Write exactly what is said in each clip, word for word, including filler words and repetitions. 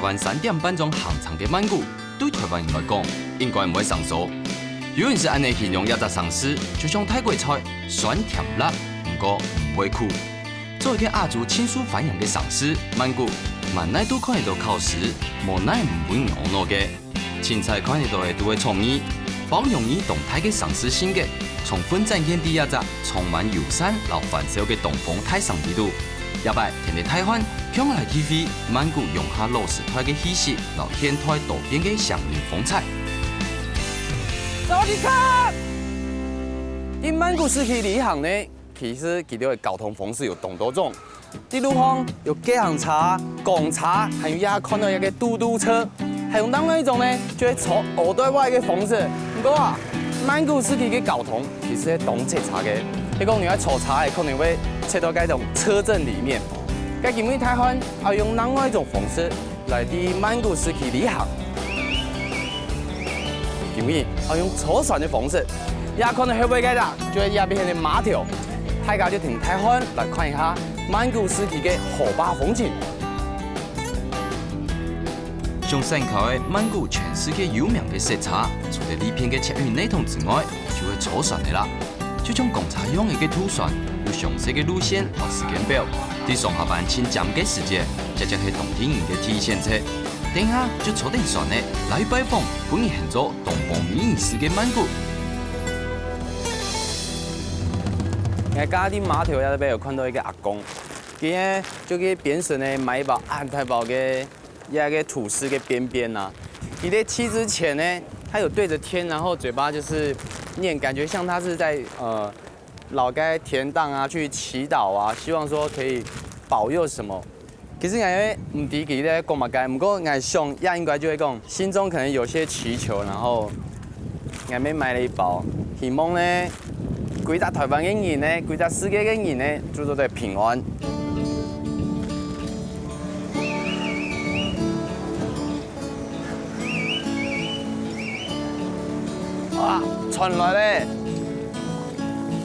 半三點半鐘行程个曼谷，對臺灣人來講，應該毋會生疏。有人係恁呢形容這隻城市，就像泰國菜，酸甜辣，毋過毋會苦。做一個亞洲盡受歡迎个城市，曼谷，滿哪都看得到烤食，無哪毋分人惱个。 清采看得到个都會著味，包容你當大个城市性格，充分展現在這隻充滿友善摎歡笑个東方大城裡肚。這擺跈等大漢，共下來體會曼谷融合老時代个氣息摎現代多變个城裡風采。สวัสดีครับ！在曼谷市區旅行呢，其實佢兜个交通方式有當多種。 在路項有計程車、公車，還有這下看到一個嘟嘟車，還有另外一種呢，就係坐奧多拜个方式。毋過啊，曼谷市區个交通其實係當塞車个，係講你愛坐車个，可能會塞到該種車陣裡面。該今晡日大漢愛用另外一種方式來在曼谷市區旅行。今晡日愛用坐船个方式，這看到後背該隻就係這片个碼頭，大家就跈大漢來看一下 曼谷市區个河壩風情。上山口个曼谷全世界有名个塞車，除了這片个捷運系統之外，就係坐船个啦。就像公車樣个渡船，有詳細个路線摎時間表，在上下班盡尖个時節，直接係當地人个第一選擇。等下就坐等船仔，來去拜訪分人喊做東方美食个曼谷。𠊎剛剛在碼頭那邊有看到一個阿公， 佢呢，就去邊脣呢買一包恁大包个，一個吐司个邊邊啊。佢在吃之前呢，他有對著天，然後嘴巴就是念，感覺像他是在，呃，摎該天頂啊去祈禱啊，希望說可以保佑什麼。其實𠊎也毋知佢在講麼个，毋過𠊎想，也應該就係講，心中可能有些祈求，然後 𠊎乜買了一包，希望呢，歸隻臺灣个人呢，歸隻世界个人呢，就做得平安。哇，船來咧！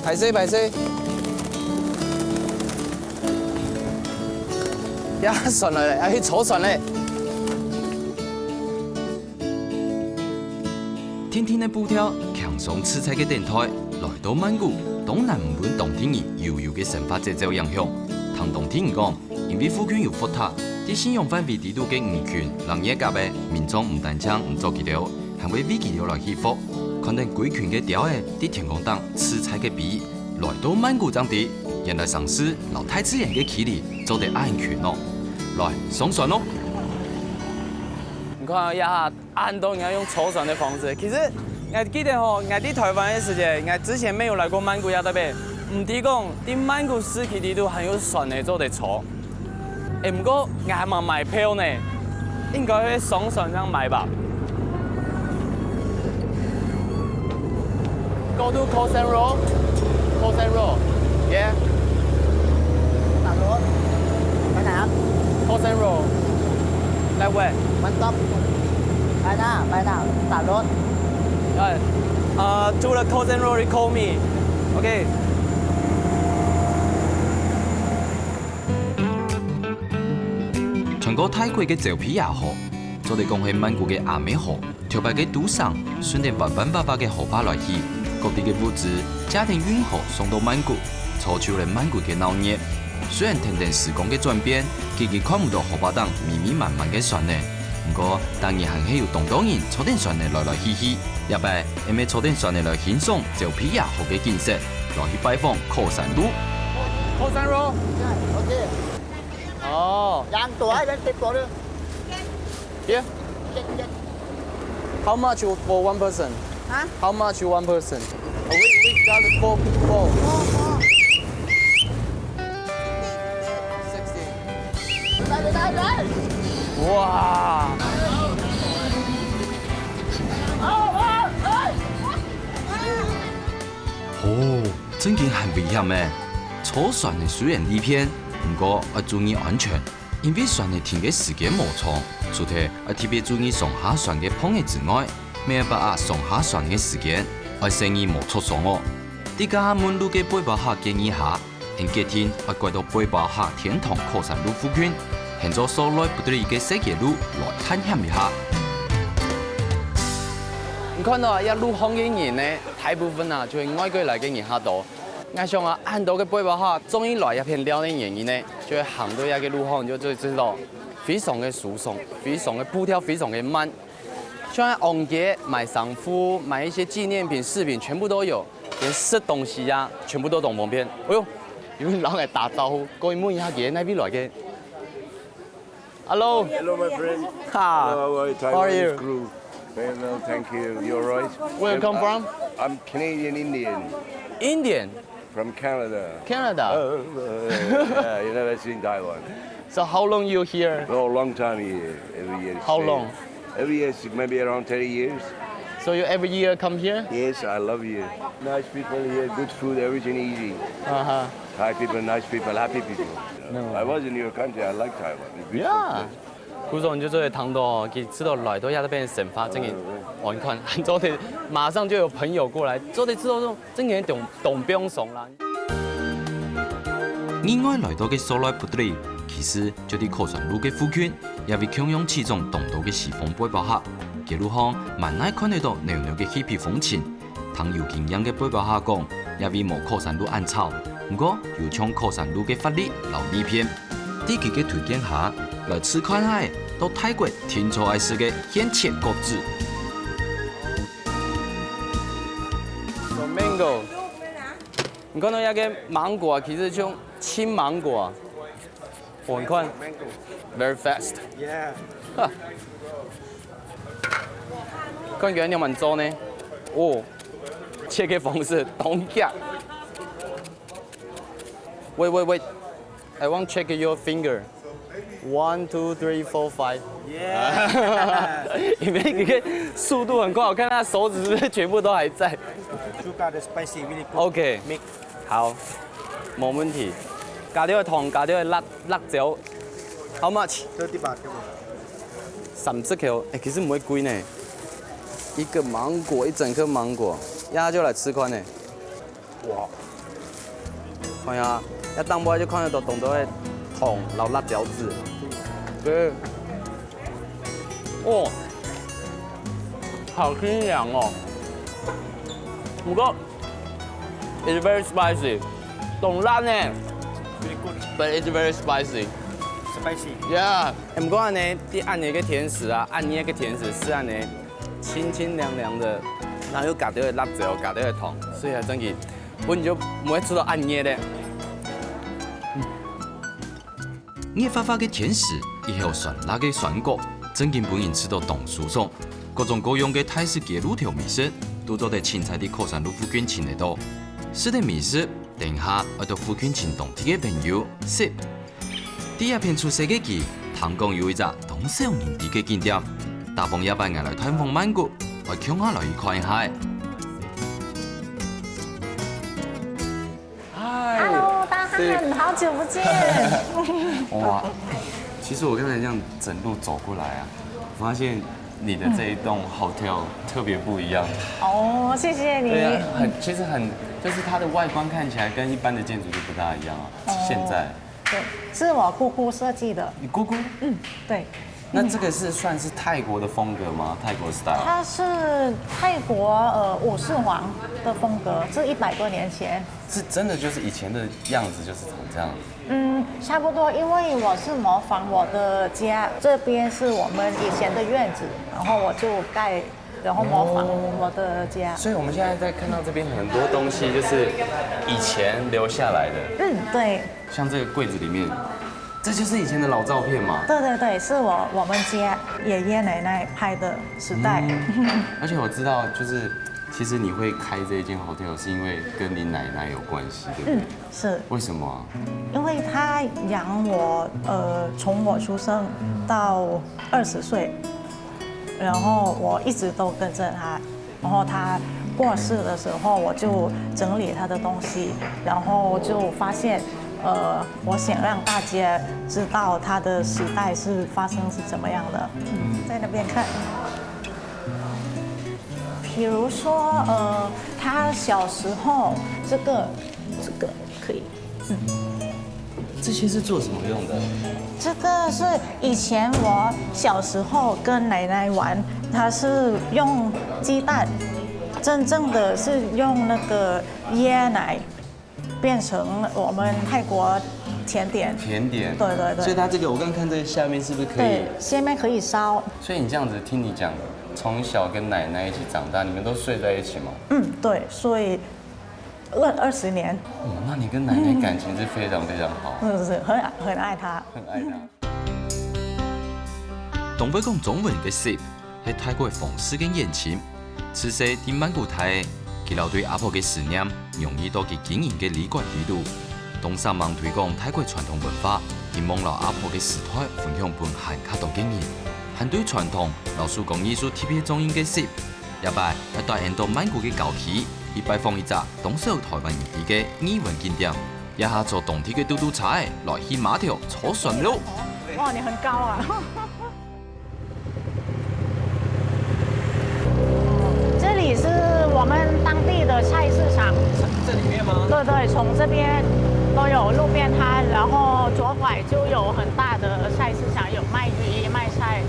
歹勢，歹勢。呀，船來咧，愛去坐船咧。 定定个步調，輕鬆自在个等待，來到曼谷，當然毋分當地人悠悠个生活節奏影響。聽當地人講，因為附近有佛塔，在信仰範圍裡肚个魚群摎月蛤仔，民眾毋單淨毋捉佢兜，還會為佢兜來祈福。看等歸群个鳥仔在天空頂自在个飛，來到曼谷正知，原來城市摎大自然个距離做得恁近哦。來，上船咯！你看一下， 恁多人愛用坐船个方式。其實，𠊎記得吼，𠊎在臺灣个時節，𠊎之前沒有來過曼谷亞特貝，毋知講，在曼谷市區裡肚還有船仔做得坐。誒，毋過𠊎還吂買票呢，應該會上船正買吧。Go to Khao San Road, Khao San Road, yeah. Khao San Road. Khao San Road. That way. One stop. Right now, right now. Start road. Alright. Uh, to the Khao San Road, you call me. Okay. 穿過泰國个昭披雅河，做得講係曼谷个阿姆河。 頭擺个都城，順等彎彎斡斡个河壩來去，各地个物資，正等運河送到曼谷，造就了曼谷个鬧熱。雖然跈等時光个轉變，已經看毋到河壩頂密密麻麻个船仔，毋過，逐日還係有當多人坐等船仔來來去去。這擺，𠊎乜坐等船仔來欣賞昭披雅河个景色，來去拜訪考山路。考山路。OK。哦。Yang tua, yang tip tua. Yeah. How much for one person? Huh? How much one person? Uh, we, we got it for four. Sixty. 哇！哦，正經還危險誒！坐船个雖然利便，毋過愛注意安全。 因為船仔停个時間無長，除忒愛特別注意上下船个伴仔之外，乜愛把握上下船个時間，愛細義無著傷哦。在該下問路个背包客建議下，𫣆決定愛拐到背包客天堂考山路附近，行著所來不得已个設計路來探險一下。你看到啊，這路項个人呢，大部分啊就係外國來个人較多。𠊎想啊，恁多个背包客中意來這片尞个原因呢，就係行到這个路項，你就知道非常个舒爽，非常个步調非常个慢。像逛街、買衫褲、買一些紀念品、飾品，全部都有，連食東西啊，全部都當方便。哎喲，有人摎𠊎打招呼，過去問一下佢哪位來个。Hello. Hello, my friend. Ha. Hello, how are you? How are Taiwanese you? Crew. Very well, thank you. You're right. Where you come from? I'm Canadian Indian. Indian. From Canada. Canada. Uh, yeah, you never seen Taiwan. So how long you here? Oh, long time here. Every year. How same. long? Every year, it's maybe around thirty years. So you every year come here? Yes, I love you. Nice people here, good food, everything easy. Uh huh. Thai people, nice people, happy people. No. I was in your country. I like Taiwan. It's a beautiful Yeah. place. 古總就做得聽到，佢知道來到這邊生活，真个安康，做得馬上就有朋友過來，做得知道這種真个懂懂放鬆啦。另外來到个所來不得已，其實就在靠山路个附近，也會共樣起眾當多个西方背包客，街路項滿哪看得到裊裊个氣魄風情。 聽有經驗个背包客講，這位無靠山路恁吵，毋過有像靠山路个活力摎利便。在佢个推薦下，來試看下到泰國定著愛食个現切果子。Flamingo，你看到這个芒果啊，其實像青芒果啊。 我看，very fast。 Yeah. 哈，看佢仰般做呢？哦，切个方式當遽。Wait, wait, wait. I want check your finger. One, two, three, four, five. Yeah. 因為你个速度很快，我看他手指是不是全部都還在？ Suka the spicy, really good. OK， Mix. 好，無問題。加點个糖，加點个辣辣椒。How much？ Thirty baht. 三十塊，哎，其實毋會貴呢。一個芒果，一整顆芒果，這下就來試看呢。哇！看一下，這頂背就看得到當多个糖摎辣椒籽。對。哦，好清涼哦。毋過，it's very spicy，當辣呢。 Really good. But it's very spicy. Spicy. Yeah. 毋過呢，這恁樣个甜食啊，恁樣个甜食係恁樣，清清涼涼的，然後又加點个辣椒，加點个糖，所以還真个，本你就毋會食到恁樣咧。熱發發个甜食，以後酸辣个酸果，真經分人食到當舒爽。各種各樣个泰式街路頭美食，都做得清彩在靠山路附近尋得到。食忒美食，等下愛到附近尋當地个朋友食。 在這片出世个佢，聽講有一隻當少人知个景點。打幫這擺𠊎來探訪曼谷，愛共下來去看一下。Hi， Hello，大家好，好久不見。哇，其實我剛才這樣整路走過來啊，我發現你的這一棟 hotel 特別不一樣。哦，謝謝你。對啊，很，其實很，就是它的外觀看起來跟一般的建築就不大一樣啊。現在对，是我姑姑设计的。你姑姑，嗯，对。那這個是算是泰國的風格嗎？泰國 style？它是泰国呃武士王的风格，是一百多年前。是真的就是以前的樣子，就是長這樣子。嗯，差不多，因为我是模仿我的家，这边是我们以前的院子，然后我就盖，然后模仿我的家。所以我們現在在看到這邊很多東西，就是以前留下來的，嗯，对，像這個櫃子裡面，這就是以前的老照片嘛。对对对，是我我们家爷爷奶奶拍的时代。而且我知道，就是其實你會開這一間 hotel，是因為跟你奶奶有關係，對不對？嗯，是為什麼啊？因为他养我，呃，从我出生到二十岁，然后我一直都跟着他。然后他过世的时候，我就整理他的东西，然后就发现，呃，我想让大家知道他的时代是发生是怎么样的。嗯，在那边看，比如说，呃，他小时候这个这个可以，嗯，这些是做什么用的？这个是以前我小时候跟奶奶玩，它是用鸡蛋，真正的是用那个椰奶变成我们泰国甜点。甜点。对对对。所以它这个，我刚看这个下面是不是可以？对，下面可以烧。所以你这样子听你讲，从小跟奶奶一起长大，你们都睡在一起吗？嗯，对，所以二二十年。哦，那你跟奶奶感情是非常非常好。嗯，是很很爱她。很爱她。 當會講中文个Sip，係泰國皇室个遠親。自細在曼谷大个，佢摎對阿婆个思念，融入到佢經營个旅館裡肚。當煞猛推廣泰國傳統文化，希望摎阿婆个時代分享分還較多个人。還對傳統摎手工藝術特別中意个Sip，這擺還帶𠊎等到曼谷个郊區，去拜訪一隻當少台灣人知个藝文景點。這下坐當地个嘟嘟車仔，來去碼頭坐船囉。哇，你很高啊！这里是我们当地的菜市场。这里面吗？对对，从这边都有路边摊，然后左拐就有很大的菜市场，有卖鱼、卖菜。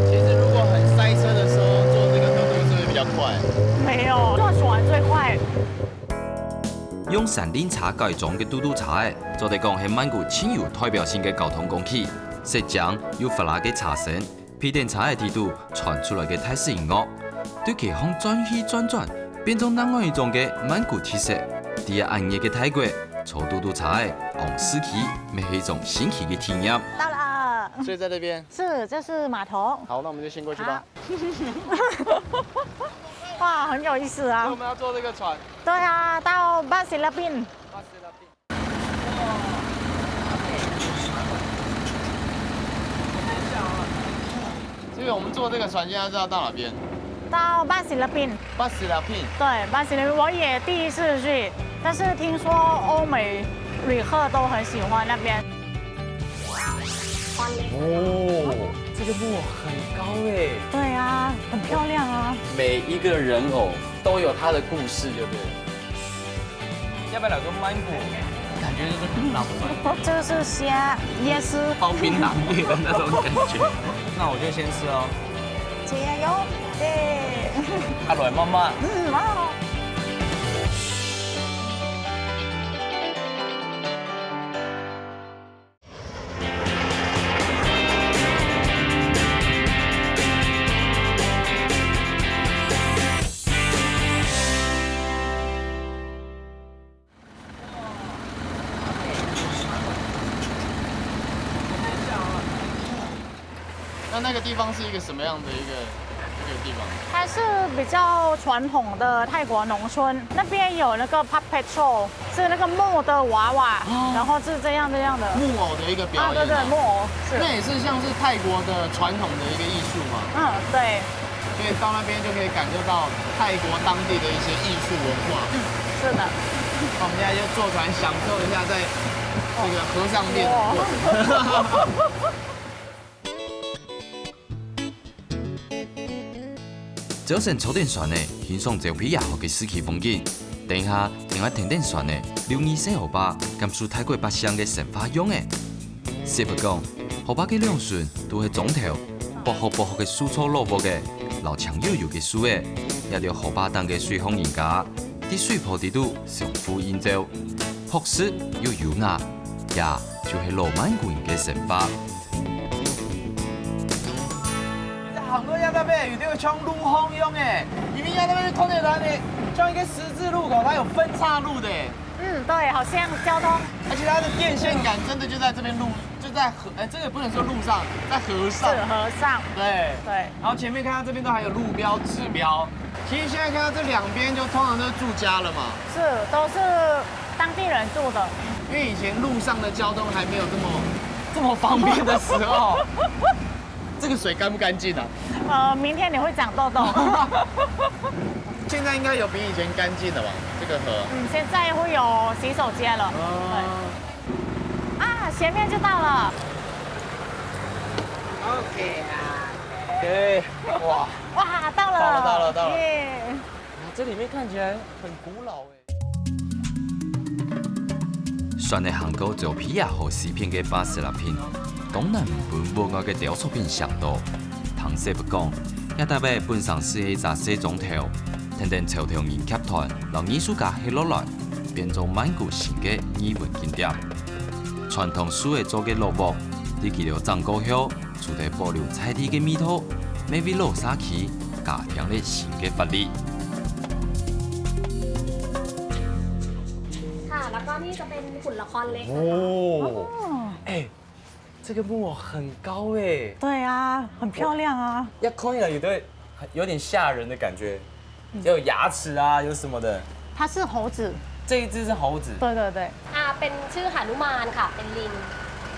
其实如果很塞车的时候，坐这个嘟嘟是不是比较快？没有，坐船最快。 用三輪車改裝个嘟嘟車仔，做得講係曼谷盡有代表性个交通工具。色靚又發亮个車身，配等車仔裡肚傳出來个泰式音樂，對街項轉去轉轉，變做另外一種个曼谷特色。在恁熱个泰國，坐嘟嘟車仔，往市區，乜係一種新奇个體驗。到了。所以在那边。是，这是码头。好，那我们就先过去吧。好。哇，很有意思啊。所以我们要坐这个船。对啊，到 Bat Selapian。 所以我们坐这个船现在是要到哪边？到 Bat Selapian。 Bat Selapian。 对， Bat Selapian 我也第一次去，但是听说欧美旅客都很喜欢那边。哦，这个木偶很高哎。对啊，很漂亮啊。每一个人偶都有他的故事，对不对？ 要不要来个曼谷，感觉就是槟榔味。这个是虾，椰丝。包槟榔叶的那种感觉。那我就先吃哦。加油，耶！啊，来，妈妈。嗯，蛮好。 那那个地方是一个什么样的一个一个地方？它是比较传统的泰国农村，那边有那个 puppet show，是那个木的娃娃，哦。然后是这样这样的。木偶的一个表演啊。啊，对对，木偶，是。那也是像是泰国的传统的一个艺术吗？嗯，对。所以到那边就可以感受到泰国当地的一些艺术文化。嗯，是的。那我们现在就坐船享受一下在这个和尚店的过程。哇。 朝晨坐等船仔，欣賞周邊野外个市區風景。等一下，正愛跈等船仔，溜入細河壩，感受泰國百姓个生活樣仔。Sip講，河壩个兩脣都係庄頭，薄殼薄殼个樹杈落屋仔，摎青油油个樹仔，這兜河壩頂个水鄉人家，在水波裡肚相互映照，樸實又優雅，這就係老曼谷人个生活。 你行到這搭邊，有兜像路項樣欸，因為這搭邊就通得來呢，像一个十字路口，它有分岔路的欸。嗯，对，好像交通。而且它的电线杆真的就在这边路，就在河，哎，这个不能说路上，在河上。是河上。对。对。然后前面看到这边都还有路标、指标，其实现在看到这两边就通常都是住家了嘛。是，都是当地人住的。因为以前路上的交通还没有这么这么方便的时候，这个水干不干净啊？呃，明天你会长痘痘。现在应该有比以前干净了吧？这个河。嗯，现在会有洗手间了。哦。对。啊，前面就到了。OK 啊。OK，哇，哇，到了。到了，到了，到了。耶。哇，这里面看起来很古老哎。轉來行過Zophia河西片个Baserapein，當難毋分屋外个雕塑品嚐到。聽師傅講，這搭仔本成係一隻細庄頭，跈等潮頭人劇團摎藝術家歇落來，變做曼谷新个藝文景點。傳統樹仔做个老屋，在佢兜整過後，除忒保留在地个味道，乜為老社區加添了新个活力。ค่ะ แล้วก็นี่จะเป็นหุ่นละครเล็กนะคะ 哦，哎，这个木偶很高哎，对啊，很漂亮啊。要看起来有点有点吓人的感觉，有牙齿啊，有什么的。它是猴子。这一只是猴子。对对对。啊，เป็นชื่อหนุมานค่ะ เป็นลิง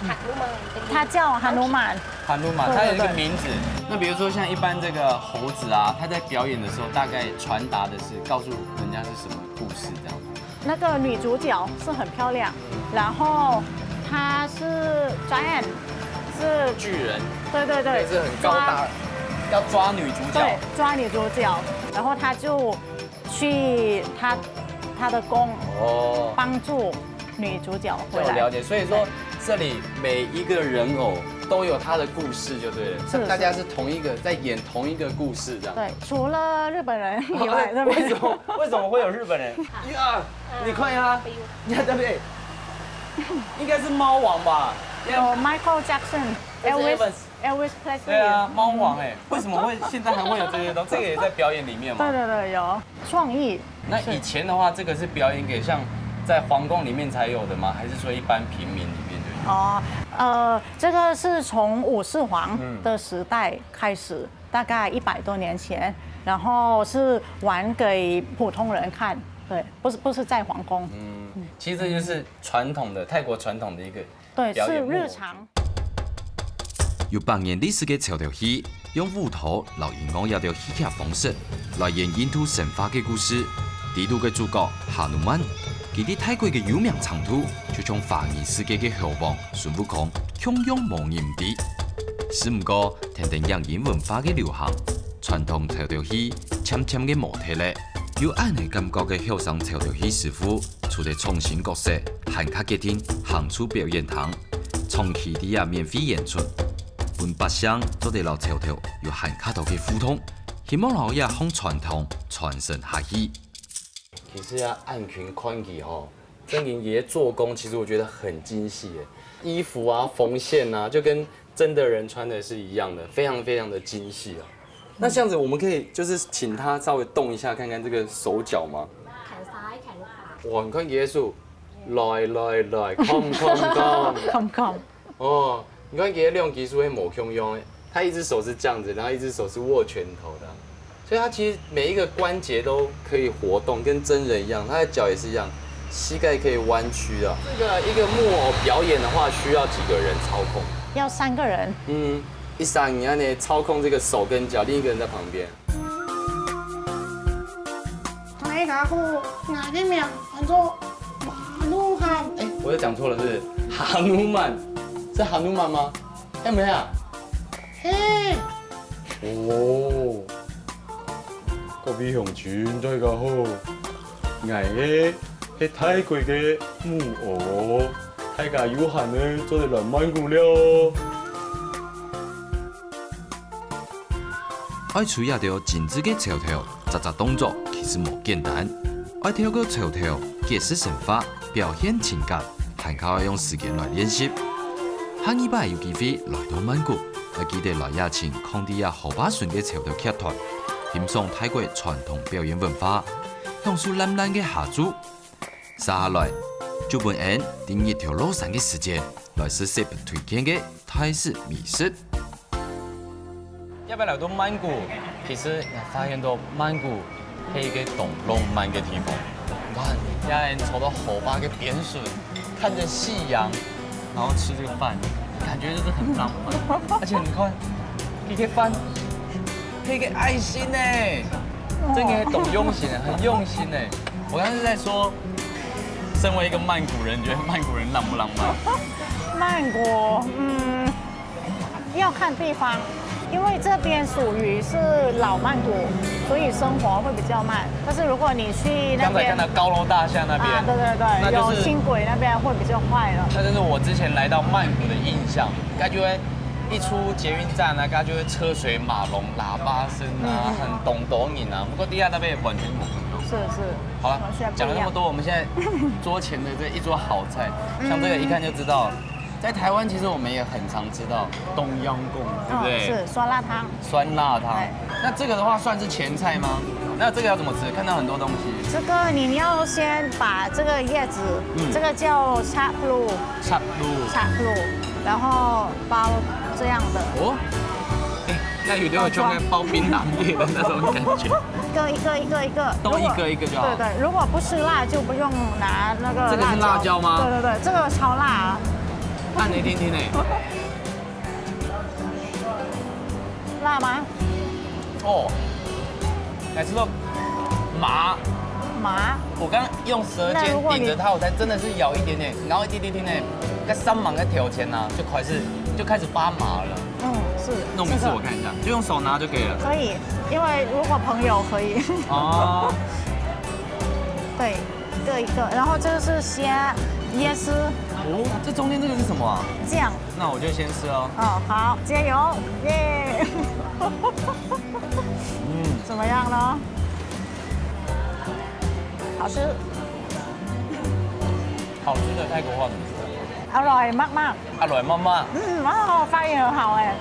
หนุมาน เป็นลิง 它叫哈努曼。哈努曼，对，它有一个名字。那比如说像一般这个猴子啊，它在表演的时候，大概传达的是告诉人家是什么故事这样子？那个女主角是很漂亮，然后她是 giant，是，巨人，对对对，是很高大，抓，要抓女主角。对，抓女主角，然后她就去她她的宫，哦，帮助女主角回来。这我了解。所以说，这里每一个人偶都有他的故事，就对了。是，大家是同一个，在演同一个故事这样。对，除了日本人以外，这边为什么为什么会有日本人？呀，你看呀，你看这边，应该是猫王吧？有 Michael Jackson、Elvis、Elvis Presley。对啊，猫王哎，为什么会现在还会有这些东西？这个也在表演里面吗？对对对，有创意。那以前的话，这个是表演给像在皇宫里面才有的吗？还是说一般平民里面就有？哦，呃，这个是从武士皇的时代开始，大概一百多年前，然后是玩给普通人看，对，不是不是在皇宫。嗯，其实这就是传统的泰国传统的一个对，表演木偶是日常。有百年历史个潮头戏，用舞蹈摎音樂這兜戲劇方式來演印度神話个故事。裡肚个主角哈努曼，佢在泰國个有名程度，就像華語世界个猴王孫悟空，共樣無人毋知。只毋過，跈等影音文化个流行，傳統潮頭戲漸漸个無忒咧。有恁呢感覺个後生潮頭戲師傅，除了創新角色，還較決定行出表演廳，長期在這免費演出，分百姓做得摎潮頭有還較多个互動，希望摎這項傳統傳承下去。其實啊，恁近看佢吼，真人爺做工，其實我覺得很精細耶，衣服啊、縫線啊，就跟真的人穿的是一样的，非常非常的精细啊。那这样子，我们可以就是请他稍微动一下，看看这个手脚吗？แขนซ้าย แขนขวา。哇，你看耶稣，来来来，come come come。Come come。哦，你看耶稣两只手还无共样诶，他一只手是这样子，然后一只手是握拳头的，所以他其实每一个关节都可以活动，跟真人一样，他的脚也是一样，膝盖可以弯曲的。这个一个木偶表演的话，需要几个人操控？要三个人。嗯，一三个人呢操控这个手跟脚，另一个人在旁边。大家好，我的名叫做马路汉。哎，我又讲错了，是不是？哈努曼，是哈努曼吗？哎，没啊。嘿。哦，各位乡亲，大家好，我个 係泰國个木偶，大家有閒呢，做得來曼谷尞哦。愛吹這兜精緻个潮頭，隻隻動作其實無簡單。愛透過潮頭解釋神話、表現情感，還較愛用時間來練習。下二擺有機會來到曼谷，愛記得來這尋囥在這河壩脣个潮頭劇團，欣賞泰國傳統表演文化， 享受藍藍个下晝。接下來，就分𫣆佇日頭落山个時節，來試食推薦个泰式美食。這擺來到曼谷，其實𠊎發現到曼谷係一個當浪漫个地方。你看，這下𫣆坐到河壩个邊脣，看著夕陽， 然後吃這個飯，感覺就是很浪漫。而且你看，這個飯配個愛心呢，這個很用心，很用心呢。我剛剛是在說，身為一個曼谷人，你覺得曼谷人浪不浪漫？曼谷，嗯，要看地方。因为这边属于是老曼谷，所以生活会比较慢。但是如果你去那边，刚才看到高楼大厦那边，啊，对对对，那就是有轻轨那边会比较快了。那就是我之前来到曼谷的印象，感觉一出捷运站啊，感觉车水马龙、喇叭声啊，嗯很咚咚音啊。不过地下那边完全不同。是是，好了完全，不一样讲了那么多，我们现在桌前的这一桌好菜，像这个一看就知道，在台湾其实我们也很常吃到冬阴功，对不对？嗯，是酸辣汤。酸辣汤哎。那这个的话算是前菜吗？那这个要怎么吃？看到很多东西。这个你要先把这个叶子，嗯这个叫 chap lu，chap Chap lu。lu，然后包这样的，哦，哎，那有点像在包槟榔叶的那种感觉。一个一个一个一个，都一如果个一个就好对对，如果不吃辣就不用拿那个这个是辣椒吗对对对，这个超辣啊。按你听听呢。辣吗？哦，来吃到麻。麻。我刚刚用舌尖顶着它，我才真的是咬一点点，然后一滴滴滴呢，在三芒在调前呢，就开始就开始发麻了。嗯，是。那我们试这个我看一下，就用手拿就可以了。可以，因为如果朋友可以。哦，对，一个一个，然后这个是虾椰丝哦，这中间这个是什么啊？酱。那我就先吃哦。哦，好，加油，耶！嗯，怎么样呢？好吃。好吃的泰国话怎么说？อร่อยมากๆ。阿软妈妈，嗯，哦，发音很好哎。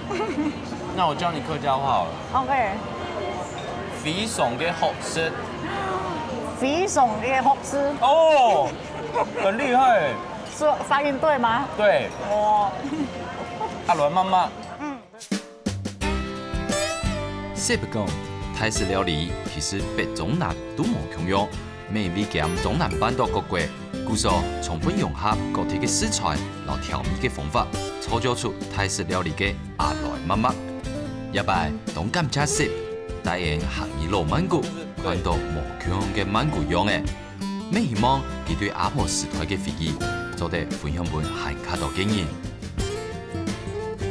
那我教你客家话好了。 OK。非常的好吃非常的好吃，哦，很厉害。是发音对吗？对，哦。阿软妈妈。嗯。 細伯講，泰式料理其實北中南都無共樣，每位兼中南半島各國，故所充分融合各地个食材摎調味个方法，創造出泰式料理个阿來媽媽。這擺當感謝細伯帶𠊎行入老曼谷，看到無共樣个曼谷樣仔。乜希望佢對阿婆時代个回憶，做得分享分還較多个人。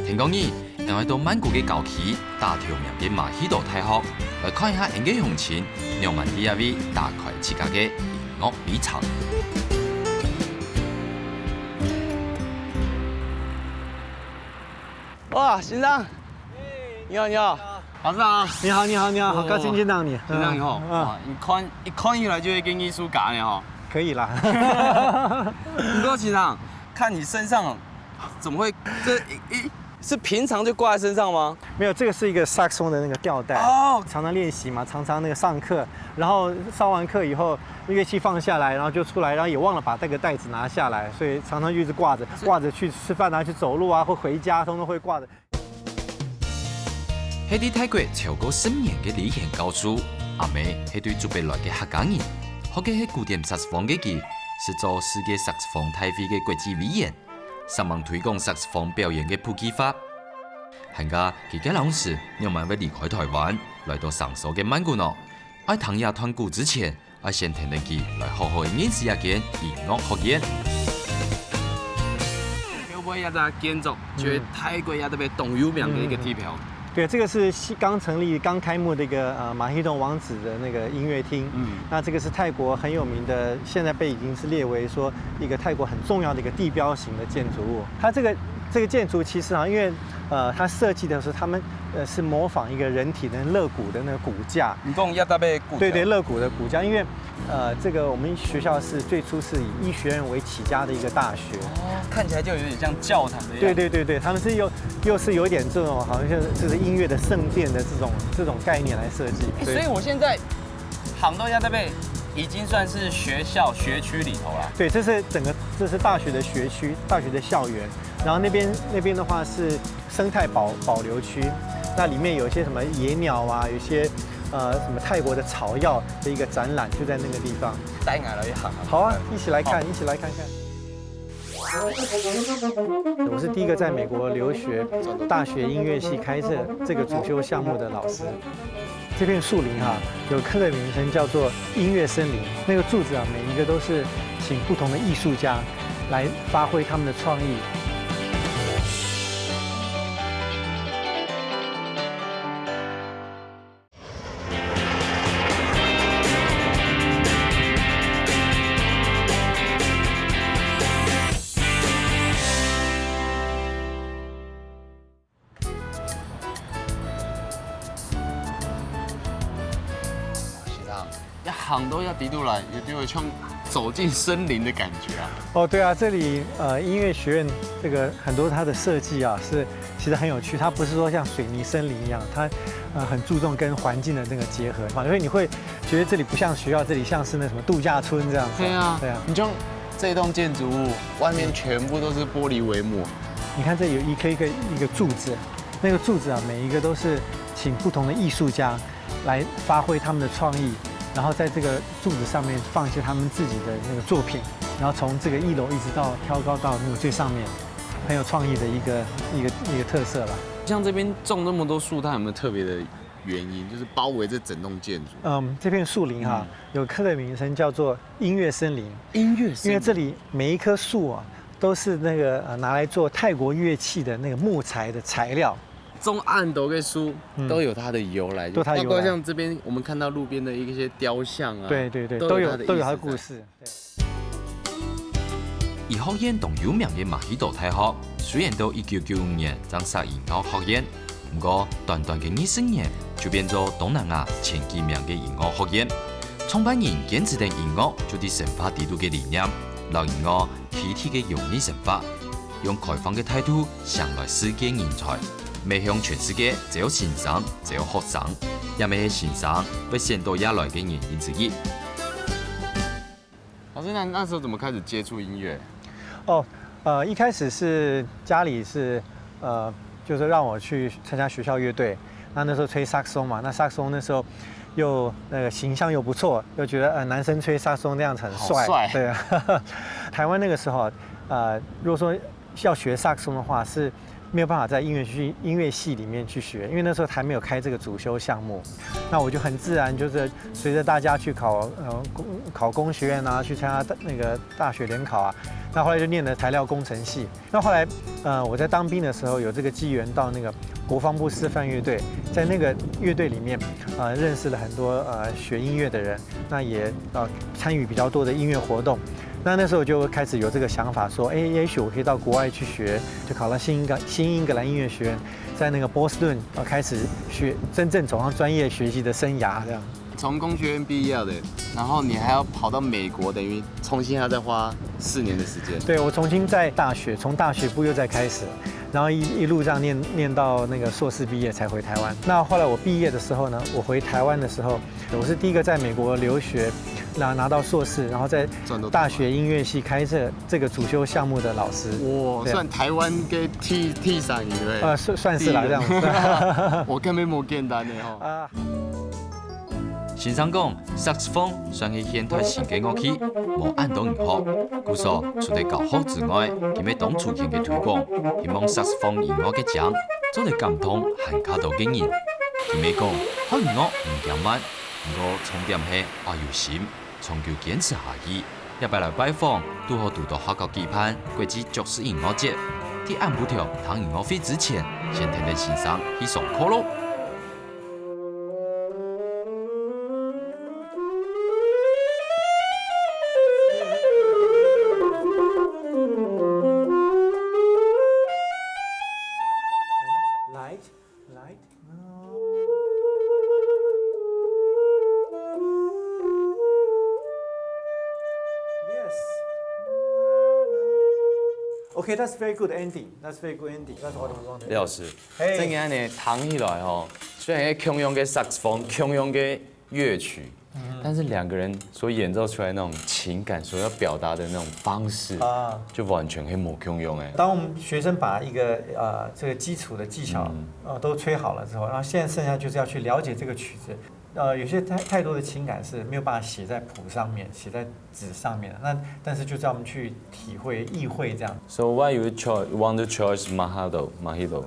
天光日，𠊎愛到曼谷个郊區打頭名个馬希多大學，來看一下𠊎个鄉親仰般在這位打開自家个音樂旅程。哇，先生，你好，你好。老師好。你好，你好，你好，好哦高兴见到你。先生你好，嗯哇，一看一看起来就係个藝術家呢吼。可以啦。不過先生，看你身上怎麼會這一一是平常就掛在身上嗎？没有，这个是一个萨克斯风的那个吊带。哦，常常练习嘛，常常那个上课，然后上完课以后，乐器放下来，然后就出来，然后也忘了把那个带子拿下来，所以常常就一直挂着，挂着去吃饭啊，去走路啊，或回家，通通会挂着。係在泰國超過十年个李賢教授，阿姆係對竹北來个客家人，學个係古典薩克斯風个佢，係做世界薩克斯風大會个國際委員，煞猛推廣薩克斯風表演个普及化。還加佢个老師仰般會離開台灣，來到生疏个曼谷呢？愛聽這段古之前， 愛先跈等佢來好好認識這間音樂學院。會不會這隻建築就係泰國這特別當有名个一個地標？对，这个是新刚成立、刚开幕的一个呃马希洞王子的那个音乐厅。嗯那这个是泰国很有名的，现在被已经是列为说一个泰国很重要的一个地标型的建筑物。它这个这个建筑其实啊，因为呃它设计的时候，他们呃是模仿一个人体的肋骨的那个骨架。你講這特別古对对，肋骨的骨架，因为呃这个我们学校是最初是以医学院为起家的一个大学。哦，看起來就有點像教堂的樣子。对对对对，他们是又又是有一点这种好像就是就是音乐的圣殿的这种这种概念来设计。欸，所以我現在行到這特別已經算是學校學區裡頭啦。对，这是整个这是大学的学区，大学的校园。然后那边那边的话是生态保保留区，那里面有一些什么野鸟啊，有一些呃什么泰国的草药的一个展览，就在那个地方。帶我來一行啊。好啊，一起来看，一起来看看。我是第一个在美国留学、大学音乐系开设这个主修项目的老师。这片树林哈，有刻个名称叫做音乐森林。那个柱子啊，每一个都是请不同的艺术家来发挥他们的创意。要行到要底肚來，有就有像走进森林的感觉啊。哦，对啊，这里呃音乐学院这个很多它的设计啊是其实很有趣，它不是说像水泥森林一样，它呃很注重跟环境的那个结合嘛，所以你会觉得这里不像学校，这里像是那什么度假村这样子。对啊，对啊，你就这一栋建筑物外面全部都是玻璃帷幕，你看这有一颗一个一个柱子，那个柱子啊，每一个都是请不同的艺术家来发挥他们的创意，然后在这个柱子上面放一些他们自己的那个作品，然后从这个一楼一直到挑高到那个最上面，很有创意的一个一个一个特色了。像这边种那么多树，它有没有特别的原因？就是包围这整栋建筑。嗯，这片树林哈，有刻的名称叫做音乐森林，音乐森林，因为这里每一棵树啊，都是那个呃拿来做泰国乐器的那个木材的材料。种恁多个树都有它的由来，都它由来。包括像这边我们看到路边的一些雕像啊，对对对，都有都有它的故事。医学院当有名个马希多大学，虽然到一九九五年正设音乐学院，毋过短短个二十年就变做东南亚前几名个音乐学院。创办人坚持等音乐就在生活底肚个理念，让音乐体体个融入生活，用开放个态度 想来世界人才，面向全世界招新生、招学生，也乜係新生會選到這來个原因之一。老师，那那时候怎么开始接触音乐？哦，呃，一开始是家里是呃，就是让我去参加学校乐队，那那时候吹萨克斯风嘛，那萨克斯风那时候又那个形象又不错，又觉得呃男生吹萨克斯风那样子很帅，对。台湾那个时候，呃，如果说 要学萨克斯风的话是没有办法在音乐系音乐系里面去学，因为那时候还没有开这个主修项目。那我就很自然就是随着大家去考呃考工学院啊，去参加那个大学联考啊。那后来就念了材料工程系。那后来呃我在当兵的时候有这个机缘到那个国防部示范乐队，在那个乐队里面呃认识了很多呃学音乐的人，那也呃参与比较多的音乐活动。 那那时候就开始有这个想法，说，哎，也许我可以到国外去学，就考了新英格新英格兰音乐学院，在那个波士顿，呃，开始学真正走上专业学习的生涯这样。从工学院毕业的，然后你还要跑到美国，等于重新还要再花四年的时间。对，我重新在大学，从大学部又再开始，然后一一路这样念念到那个硕士毕业才回台湾。那后来我毕业的时候呢，我回台湾的时候，我是第一个在美国留学，然后拿到硕士，然后在大学音乐系开设这个主修项目的老师。哇，算台湾个第第三个，呃，算算是啦这样子。我根本无简单的吼。啊，先生讲，萨克斯风算系现代性个乐器，无恁多人学。故所除了教学之外，佢乜当出现个推广，希望萨克斯风音乐个奖，做得感动还卡到个人。佢乜讲，学音乐唔惊慢，毋过重点系要有心。 长久坚持下去，一摆来拜访，拄好堵到客家举办国际爵士音乐节。在暗晡頭聽音樂會之前，先跈等先生去上課咯。Okay, that's very good ending. That's very good ending. That's what we wanted. 李老师，正經呢，聽起來吼，雖然係共樣个薩克斯風，共樣个樂曲，但是兩個人所演奏出來那種情感，所要表達的那種方式啊，就完全係無共樣哎。當我們學生把一個呃這個基礎的技巧呃都吹好了之後，然後現在剩下就是要去了解這個曲子。呃，有些太太多的情感是沒有辦法寫在譜上面，寫在紙上面的，那但是就叫我們去體會、意會這樣。 So why you cho want to choose Mahado Mahito？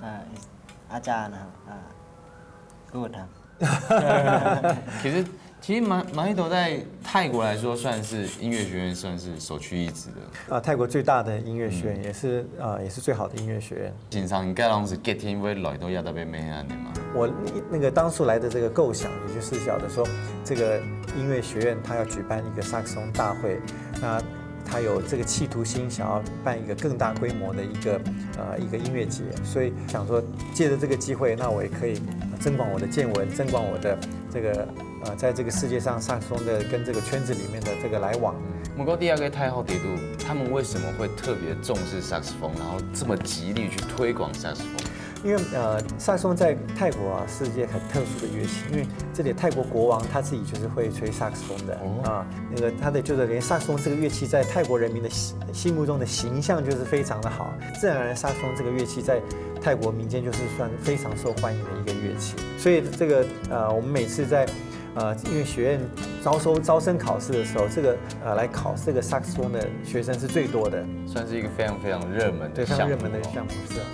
啊，阿家呢？啊，good 啊。其實其實 Mahito 在泰國來說算是音樂學院算是首屈一指的。啊，泰國最大的音樂學院，也是啊也是最好的音樂學院。先生，你該當時決定會來到亞特貝咩啊？我那個當初來的這個構想，也就是曉得說這個音樂學院它要舉辦一個薩克斯風大會，那他有这个企图心，想要办一个更大规模的一个呃一个音乐节，所以想说借着这个机会，那我也可以增广我的见闻，增广我的这个呃在这个世界上萨克斯风的跟这个圈子里面的这个来往。不过第二个太后底肚，他们为什么会特别重视萨克斯风，然后这么极力去推广萨克斯风？因为呃，萨克斯风在泰国啊是一件很特殊的乐器，因为这里泰国国王他自己就是会吹萨克斯风的啊，那个他的就是连萨克斯风这个乐器在泰国人民的心心目中的形象就是非常的好，自然而然萨克斯风这个乐器在泰国民间就是算非常受欢迎的一个乐器，所以这个呃，我们每次在呃音乐学院招收招生考试的时候，这个呃来考这个萨克斯风的学生是最多的，算是一个非常非常热门的对，非常项目哦。热门的项目是啊。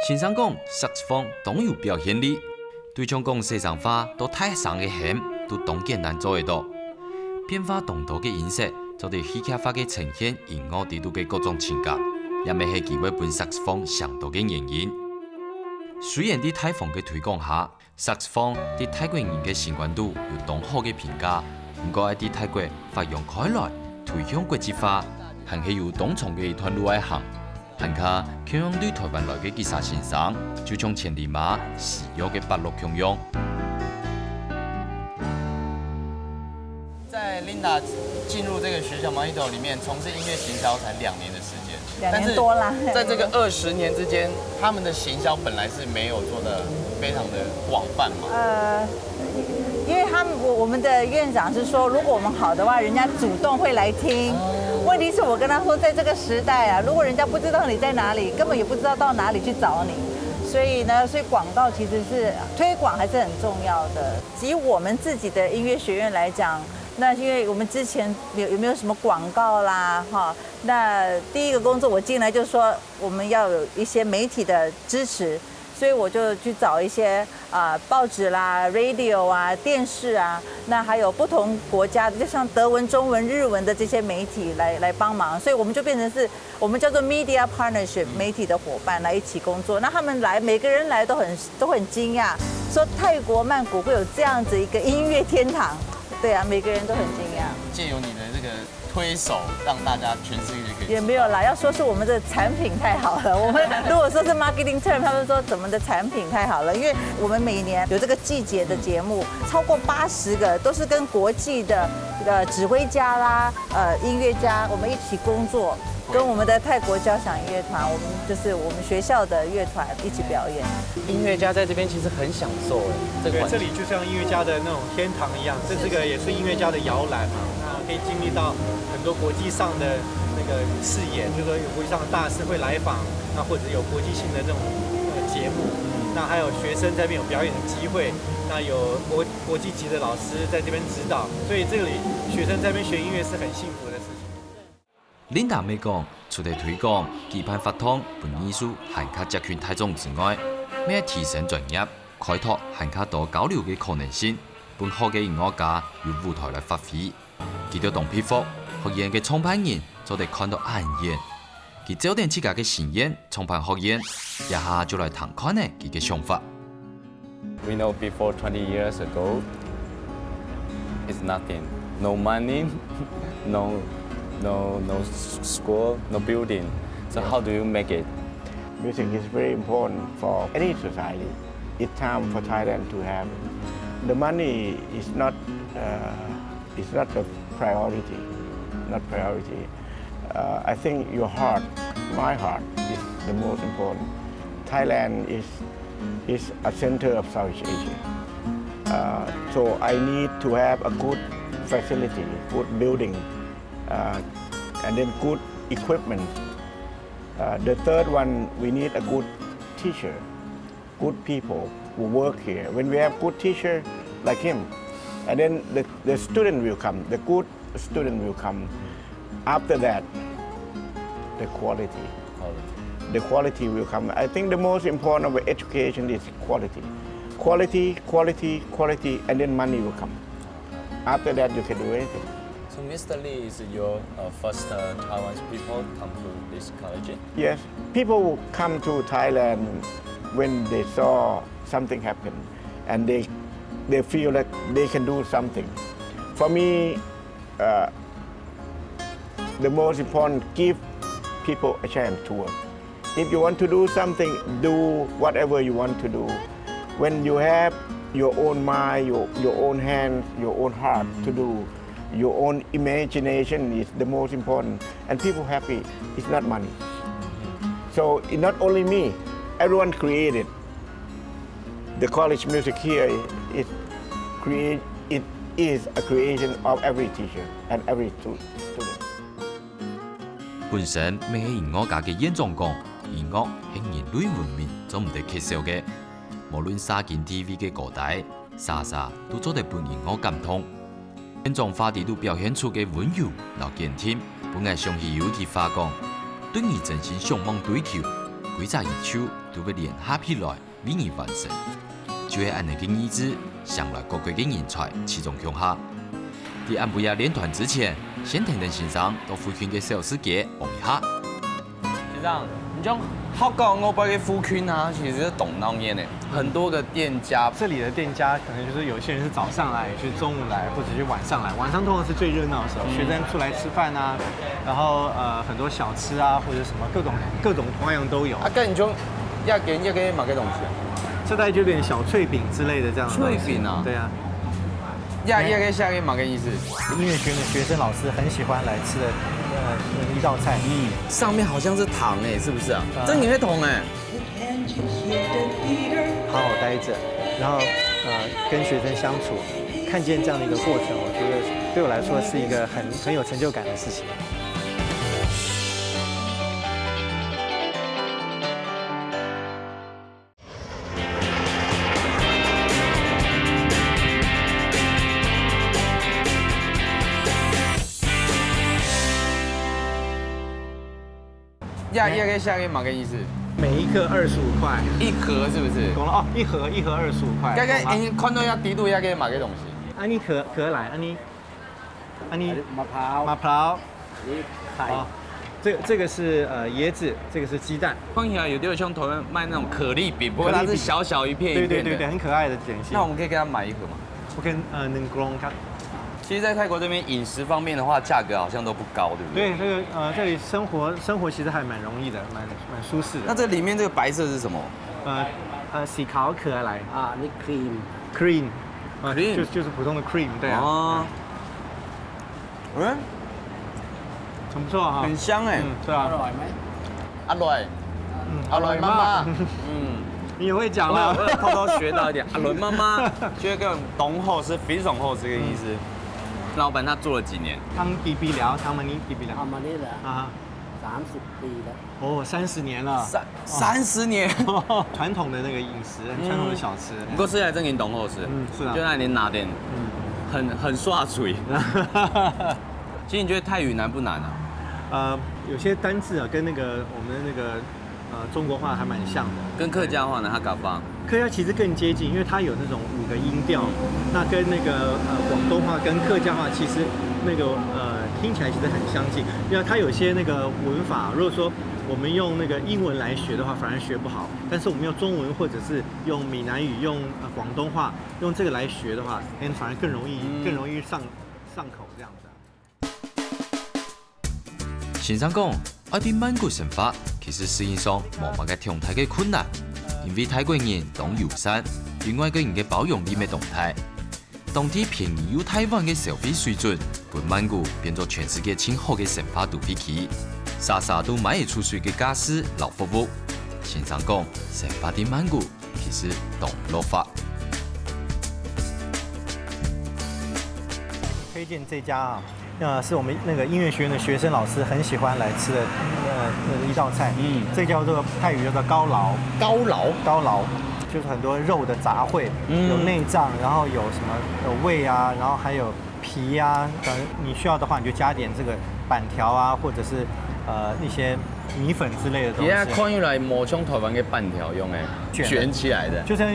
先生讲，萨克斯风當有表現力，對像講細聲話到大聲个喊，都當艱難做得到。變化當多个音色，做得戲劇化个呈現音樂底肚个各種情感，也乜係佢會分薩克斯風上到个原因。雖然在大風个推廣下， 薩克斯風在泰國人个心肝肚有當好个評價，毋過愛在泰國發揚開來，推向國際化，還係有當長个一段路愛行。還較共樣對台灣來个吉他先生，就像千里馬需要个伯樂共樣。在 Linda 进入这个学校 Mojito 里面从事音乐行销才两年的时间，两年多啦。在这个二十年之间，他们的行销本来是没有做的非常的广泛嘛。呃，因为他们我我们的院长是说，如果我们好的话，人家主动会来听。问题是我跟他说，在这个时代啊，如果人家不知道你在哪里，根本也不知道到哪里去找你。所以呢，所以广告其实是推广还是很重要的。以我们自己的音乐学院来讲，那因为我们之前有有没有什么广告啦，哈，那第一个工作我进来就说我们要有一些媒体的支持，所以我就去找一些啊、报纸啦、radio 啊、电视啊，那还有不同国家的，就像德文、中文、日文的这些媒体来来帮忙，所以我们就变成是我们叫做 media partnership 媒体的伙伴来一起工作。那他们来，每个人来都很都很惊讶，说泰国曼谷会有这样子一个音乐天堂，对啊，每个人都很惊讶。借由你的这个推手，让大家全世界可以知道也没有啦，要说是我们的产品太好了。我们如果说是 marketing term，他们说怎么的产品太好了，因为我们每年有这个季节的节目，超过八十个都是跟国际的呃指挥家啦、呃音乐家，我们一起工作，跟我们的泰国交响乐团，我们就是我们学校的乐团一起表演。音乐家在这边其实很享受哎，这个对，环境。这里就像音乐家的那种天堂一样，这是个也是音乐家的摇篮嘛。那可以经历到很多国际上的那个视野，就是说有国际上的大师会来访，那或者有国际性的这种呃节目，那还有学生在那边有表演的机会，那有国国际级的老师在这边指导，所以这里学生在那边学音乐是很幸福的事情。 Linda乜講，除了推廣、舉辦活動、分藝術還較接近大眾之外，乜愛提升專業，開拓還較多交流个可能性，分好个音樂家有舞台來發揮。佢兜當佩服，學院个創辦人做得看到恁遠。佢照等自家个心願，創辦學院，這下就來聽看呢佢个想法。 We know before twenty years ago, it's nothing. No money, no, no, no s- school, no building. So how do you make it? Music is very important for any society. It's time for Thailand to have it. The money is not uh, is not the priority, not priority. Uh, I think your heart, my heart, is the most important. Thailand is is a center of Southeast Asia. Uh, so I need to have a good facility, good building, uh, and then good equipment. Uh, the third one, we need a good teacher, good people who work here. When we have good teacher like him, and then the, the student will come, the good student will come. After that, the quality. The quality will come. I think the most important of education is quality. Quality, quality, quality, and then money will come. After that, you can do anything. So Mister Lee, is it your uh, first uh, Taiwanese people come to this college? Yes, people will come to Thailand when they saw something happen, and they they feel that they can do something. For me, uh, The most important, give people a chance to work. If you want to do something, do whatever you want to do. When you have your own mind, your, your own hands, your own heart to do, your own imagination is the most important. And people happy, it's not money. So it's not only me, everyone created. The college music here is create, it is a creation of every teacher and every stu-, student. 本身乜係音樂家个院長講，音樂係人類文明做毋得缺少个。無論社經地位个高低，儕儕都做得分音樂感動。院長話裡肚表現出个溫柔摎堅定，分𠊎想起有一句話講：對你真心向望追求，歸隻宇宙都會聯合起來。 為你完成。就係恁呢个意志，想來各國个人才齊中共下。在暗晡夜練團之前，先跈等先生到附近个小市街逛一下。先生，你像學校外背个附近啊，其實是當鬧熱个，很多个店家。這裡的店家可能就是有些人是早上來，有些中午來，或者是晚上來。晚上通常是最熱鬧的時候，學生出來吃飯啊，然後呃很多小吃啊或者什麼各種各種花樣都有。啊，該你就這間這間麼个東西啊？這大概就有點小脆餅之類的這樣的東西。脆餅啊對啊。這這个這个麼个意思？音樂學院的學生老師很喜歡來吃的，呃，一道菜。嗯，上面好像是糖哎，是不是啊？啊這你會糖哎？好好待着，然後呃跟學生相處，看見這樣的一個過程，我覺得對我來說是一個很很有成就感的事情。 這這个這个麼个意思？每一個二十五塊。一盒是不是？講了哦，一盒一盒二十五塊。該該懂嗎哎，看到這底肚這个麼个東西？啊，你可可來，啊你，啊你馬跑，馬跑，你哦菜，，這這個是呃椰子，這個是雞蛋。看起來有點像台灣賣那種可麗餅，不過它是小小一片一片的。對對對對，很可愛的點心。那我們可以給他買一盒嗎？我跟呃能光看。其實，在泰國這邊飲食方面的話，價格好像都不高，對不對？對，這個呃這裡生活生活其實還蠻容易的，蠻蠻舒適的。那這裡面這個白色是什麼？呃呃，喜烤可愛來啊，你 cream， cream，啊 cream 就就是普通的 cream，對啊，哦，嗯，很不錯哈。很香哎，嗯，對啊，來咩？阿來，嗯阿來媽媽，嗯。你也會講我有我了。有偷偷學到一點，阿倫媽媽就係講當好食，非常好食个意思。老闆他做了幾年？湯幾比了，湯嘛你幾比了阿？瑪尼啦，啊，三十ปี啦。哦，三十年了，三三十年。傳統的那個飲食，很傳統的小吃。不過食起來真經當好食，嗯，是啊就那裡拿點，嗯，很很刷嘴。其實你覺得泰語難不難啊？呃，有些單字啊，跟那個我們的那個呃中國話還蠻像的。跟客家話呢，客家話。客家其實更接近，因為它有那種五個音調，那跟那個呃廣東話跟客家話其實那個呃聽起來其實很相近，因為它有些那個文法，如果說我們用那個英文來學的話，反而學不好，但是我們用中文或者是用閩南語、用呃廣東話，用這個來學的話，哎，反而更容易、嗯更容易上上口這樣子啊。先生講，愛在曼谷生活，其實適應上無麼个重大个困難，因為泰國人當友善，對外國人个包容力乜當大。當地便宜又大碗个消費水準，分曼谷變做全世界盡好个生活都會區，儕儕都買得出手个價數摎服務。先生講，生活在曼谷其實當樂活。推薦這家啊，那是我們那個音樂學院的學生老師很喜歡來吃的呃那個一道菜，嗯這叫做泰語叫做高勞，高勞高勞就是很多肉的雜燴，嗯有內臟，然後有什麼有胃啊，然後還有皮啊，等你需要的話你就加點這個粄條啊，或者是呃一些米粉之類的東而家西。看起來無像台灣个粄條樣欸，捲的捲起來的。就像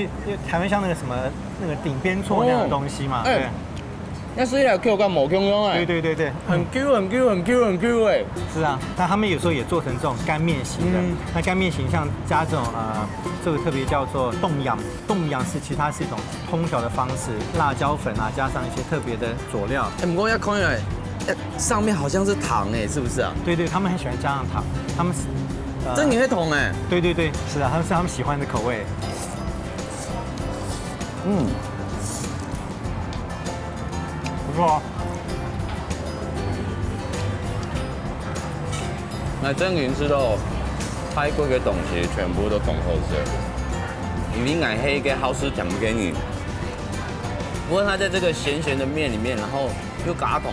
台灣像那個什麼那個鼎邊趖那樣的東西嘛，哦哎對。那吃起來口感無共樣欸，對對對對，很Q很Q很Q很Q欸。是啊，那他們有時候也做成這種乾麵型的。嗯那乾麵型像加這種呃，這個特別叫做凍飲，凍飲是其他是一種烹調的方式，辣椒粉啊，加上一些特別的佐料。哎，毋過一看起來，呃，上面好像是糖哎，是不是啊？对对，他们很喜欢加上糖，他们是，呃这你会懂哎，对对对，是啊，他们是他们喜欢的口味。嗯，不错哦。那真正吃到泰国的东西，全部都懂好吃。因为俺黑个好吃讲不给你，不过它在这个咸咸的面里面，然后又加糖，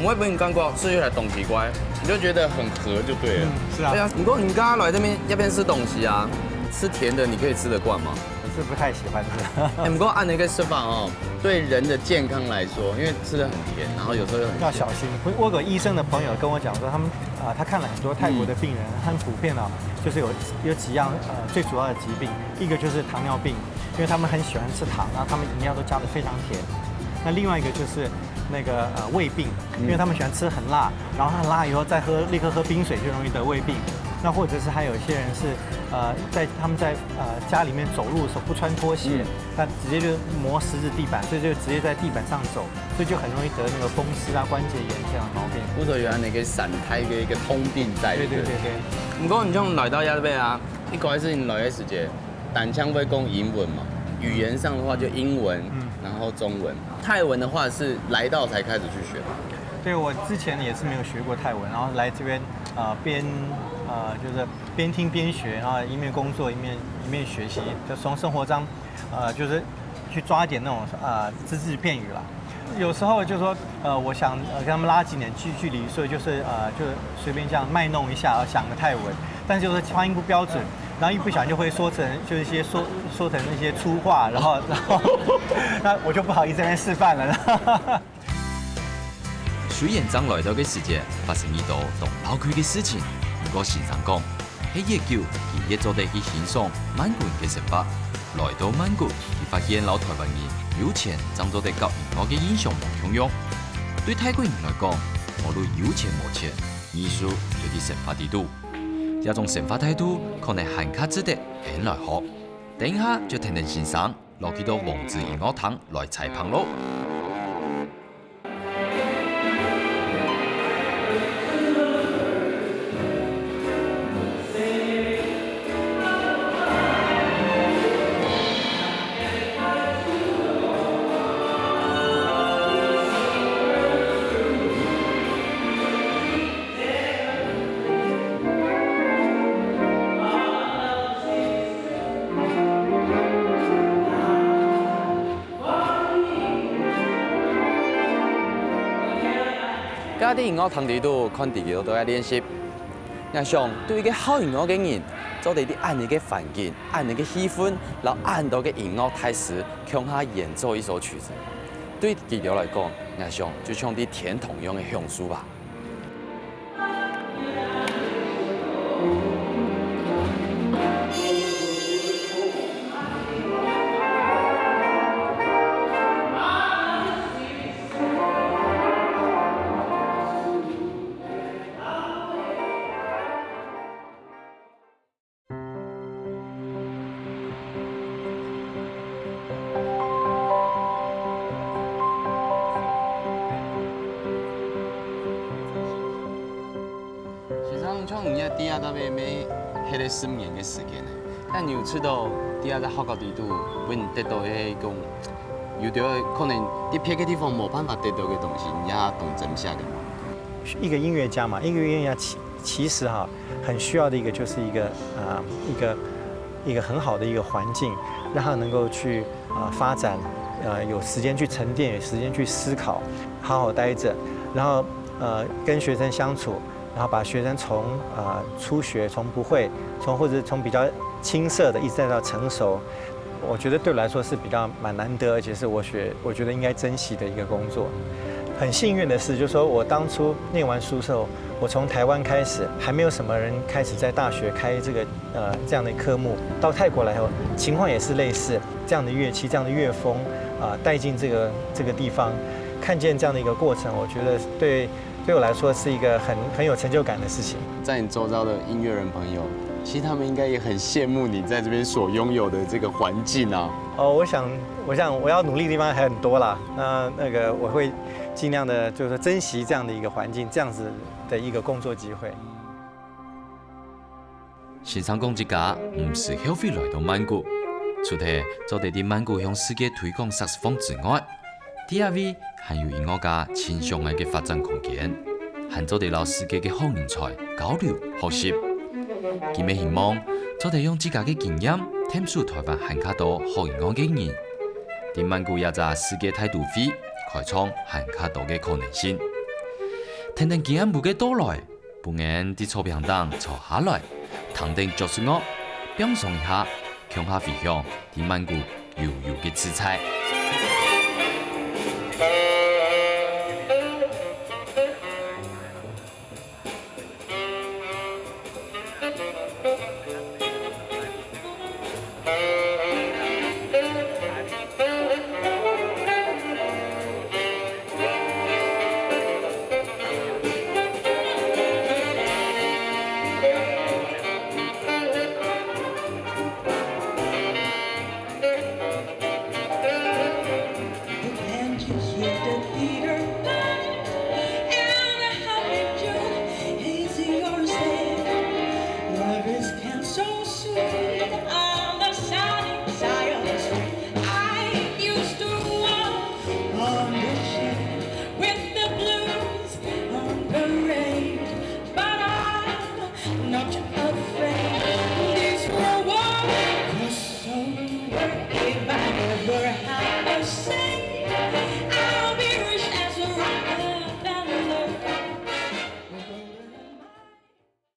我也不用感觉吃起来东奇怪，你就觉得很合就对了。嗯是啊对啊，不过你刚刚来这边这边吃东西啊，吃甜的你可以吃得惯吗？我是不太喜欢吃。哎，不过按那个吃法哦，对人的健康来说，因为吃的很甜，然后有时候又很要小心。我我有个医生的朋友跟我讲说，他们啊、他看了很多泰国的病人，很普遍啊，就是有有几样呃最主要的疾病，一个就是糖尿病，因为他们很喜欢吃糖，然后他们饮料都加的非常甜。那另外一个就是那个呃胃病，因为他们喜欢吃很辣，然后很辣以后再喝立刻喝冰水就容易得胃病。那或者是还有一些人是呃在他们在呃家里面走路的时候不穿拖鞋，那直接就磨石子地板，所以就直接在地板上走，所以就很容易得那个风湿啊、关节炎这样的毛病。或者有那个散开的一个通病在。对对对对。不过你像来到亚特贝啊，一开始你来的时节，单枪会讲英文嘛，语言上的话就英文，嗯然后中文，泰文的话是来到才开始去学。对，我之前也是没有学过泰文，然后来这边呃边呃就是边听边学，然后一面工作一面一面学习，就从生活上呃就是去抓一点那种呃只字片语啦。有时候就说呃我想呃跟他们拉近点距距离，所以就是呃就随便这样卖弄一下，讲个泰文，但是就是发音不标准，然后一不小心就会说成就是一些说说成一些粗话，然后然后那我就不好意思在那边示范了。虽然正來到个時節發生一道當鬧鬼个事情，毋過先生講，係越久，佢越做得去欣賞曼谷人个生活。來到曼谷，佢發現摎台灣人有錢正做得搞音樂个印象無共樣。對泰國人來講，無論有錢無錢，藝術就在生活裡肚。這種生活態度可能還較值得𠊎來學。等一下就跈等先生，落去到王子音樂廳來採訪囉。 家己音樂堂裡肚看弟弟都在練習。𠊎想，對一個好音樂个人，做得在恁樣个環境、恁樣个氣氛，摎恁多个音樂大師共下演奏一首曲子，對佢兜來講，𠊎想就像在天堂樣个享受吧。 先生，像你這在這搭邊咩，歇了十年个時間呢，該你有試著在這搭學校裡肚，分你得著个該種，有兜可能在別个地方無辦法得著个東西，你也當珍惜个嘛？一个音乐家嘛，一个音乐家其其实哈，很需要的一个就是一个呃一个一个很好的一个环境，让他能够去呃发展，呃有时间去沉淀，有时间去思考，好好待着，然后呃跟学生相处，然后把学生从呃初学从不会，从或者从比较青涩的一直带到成熟，我觉得对我来说是比较蛮难得，而且是我学我觉得应该珍惜的一个工作。很幸运的是，就是说我当初念完书之后，我从台湾开始，还没有什么人开始在大学开这个呃这样的科目。到泰国来后，情况也是类似，这样的乐器、这样的乐风啊、带进这个这个地方，看见这样的一个过程，我觉得对对我来说是一个很很有成就感的事情。在你周遭的音乐人朋友，其实他们应该也很羡慕你在这边所拥有的这个环境啊。哦，我想，我想我要努力的地方还很多啦。那那个我会尽量的，就是说珍惜这样的一个环境，这样子的一个工作机会。先生講自家毋使後悔來到曼谷，除忒做得在曼谷向世界推廣薩斯風之外，在這位還有音樂家盡想愛个發展空間，還做得摎世界个好人才交流學習。佢乜希望做得用自家个經驗，𢯭手台灣還較多好音樂个人，在曼谷這隻世界大都會，開創還較多个可能性。聽等今暗晡个到來，分𠊎在草坪頂坐下來，聽等爵士樂，放鬆一下，共下回想在曼谷悠悠个自在。